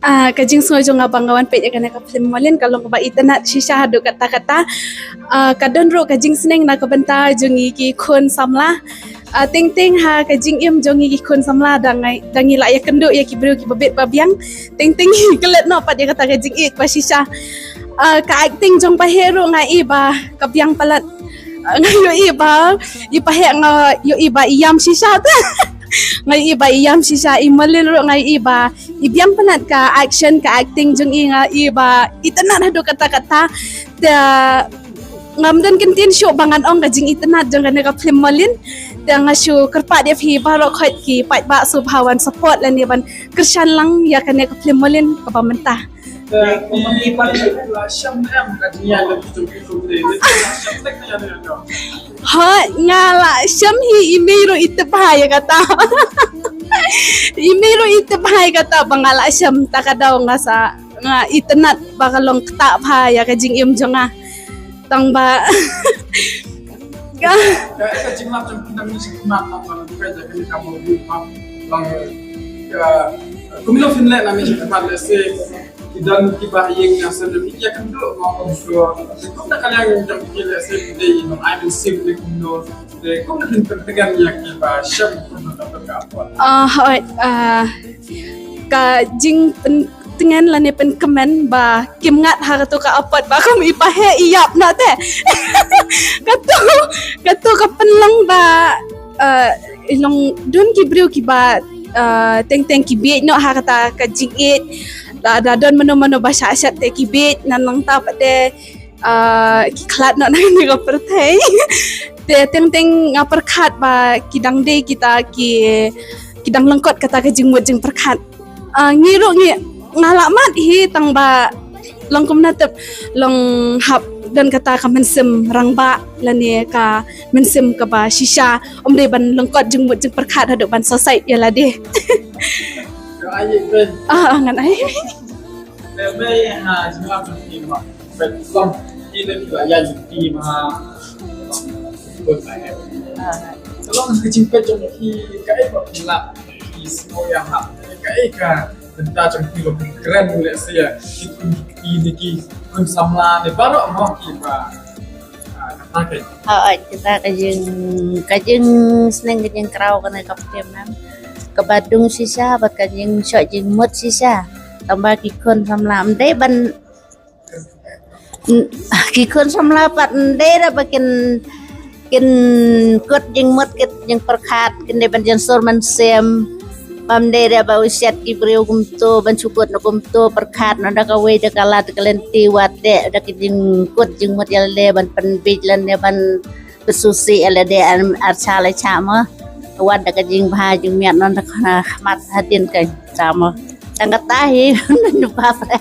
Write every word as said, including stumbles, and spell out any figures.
Ah, ka jingsngew jong nga ba nga wan peit ïa kane ka film Molin ka long kaba itynnad shisha haduh katta katta. Ah, ka don ruh ka jingsneng na ka bynta jong ngi ki khun samla. Ah, teng teng ha ka jingim jong ngi ki khun samla da ngi, da ngi lah ïakynduh ïa ki briew kiba bit ba biang. Teng teng ngi klet noh pat ïa kata ka jingïeit ba shisha. Ah, ka acting jong Pahek ruh nga i ba ka biang palat. Ah, nga ïohi ba i Pahek nga ïohi ba i ïam shisha te. Nga ïohi ba i ïam shisha, i Molin ruh nga ïohi ba i biang palat, ka action, ka acting jong i nga ïohi ba itynnad haduh katta katta. Te ngam don kyntien shuh ba ngan ong ka jingitynnad jong kane ka film Molin. Te nga shu kyrpad ïa phi baroh khoit ki paidbah sngewbha wan support lane ban kyrshan lang ïa kane ka film Molin kaba mynta. Hooid, nga la shem hi, i mei ruh i tip bha ïa kata. I mei ruh i tip bha ïa kata ba nga la shem, ta ka daw nga sa, nga itynnad ba ka long ktah bha ïa ka jingim jong nga. Tang ba ka, ka, ka jinglap jong ki nang ni shi khmat na ka ka ka ka mo bi pa lang ka kumno fin le na ni shi khmat le se ki don kiba ïeng na sen de ïa kan do mo ko so. Kum na ka liang jong ki le se de i nong ai bin sim de kumno de kumno fin pyntegan ïa kiba shem kumno ka ka pot. Ah, hooid, ah, ka jingpyn tngen lane pynkmen ba kim ngat ha kato ka apot ba kum i Pahek i ïap na te. Kato, kato ka pynlong ba, eh, i long don ki briew kiba, eh, teng teng ki bieit noh ha kata ka jingïeit. Da, da don mano mano ba shah shet te ki bieit, nangta pat te, ah, ki khlad noh na kane ka pyrthei. Te teng teng nga pyrkhat ba ki dang dei kita ki, ki dang lyngkot kata ka jingmut jingpyrkhat. Ah, ngi ruh ngi, nga la mad hi tang ba long kumna tep, long hap don kata ka mynsiem rangbah lane ka mynsiem kaba shisha, ym dei ban lyngkot jingmut jingpyrkhat haduh ban suicide ïa lade. Ka ai ben. Ah, ngan ai. Be be ha jingmut jingpyrkhat. Peit long ki ne ki la ïa ki ma. Ka long ka jingpeit jong ki kaei ba phi lah ki sngew ïa ha kaei ka bynta jong ki ba phi kren lehse ïa ki khun ki ne ki khun samla ne baroh mo ki ba. Ah, kata ka. Hooid, kata ka jing, ka jingsneng ka jingkraw kane ka pyrthei em. Kaba dung shisha bad ka jingshoh jingmut shisha. Tang ba ki khun samla ym dei ban N-, ki khun samla pat ym dei re ba kin, kin kut jingmut kut jingpyrkhat, kin dei ban jin sur mynsiem. Bym dei re ba u shet ki briew kumto, ban shu kut na kumto, pyrkhat na da kawei da ka lad ka lynti wat de, da ki jingkut jingmut ïa lade ban pynbeit lane ban pynsusi ïa lade an ar cha le cha mo. Wat da ka jingbha jingmiat na da ka khmat hadien ka cha mo. Tang kata hi na ba pre.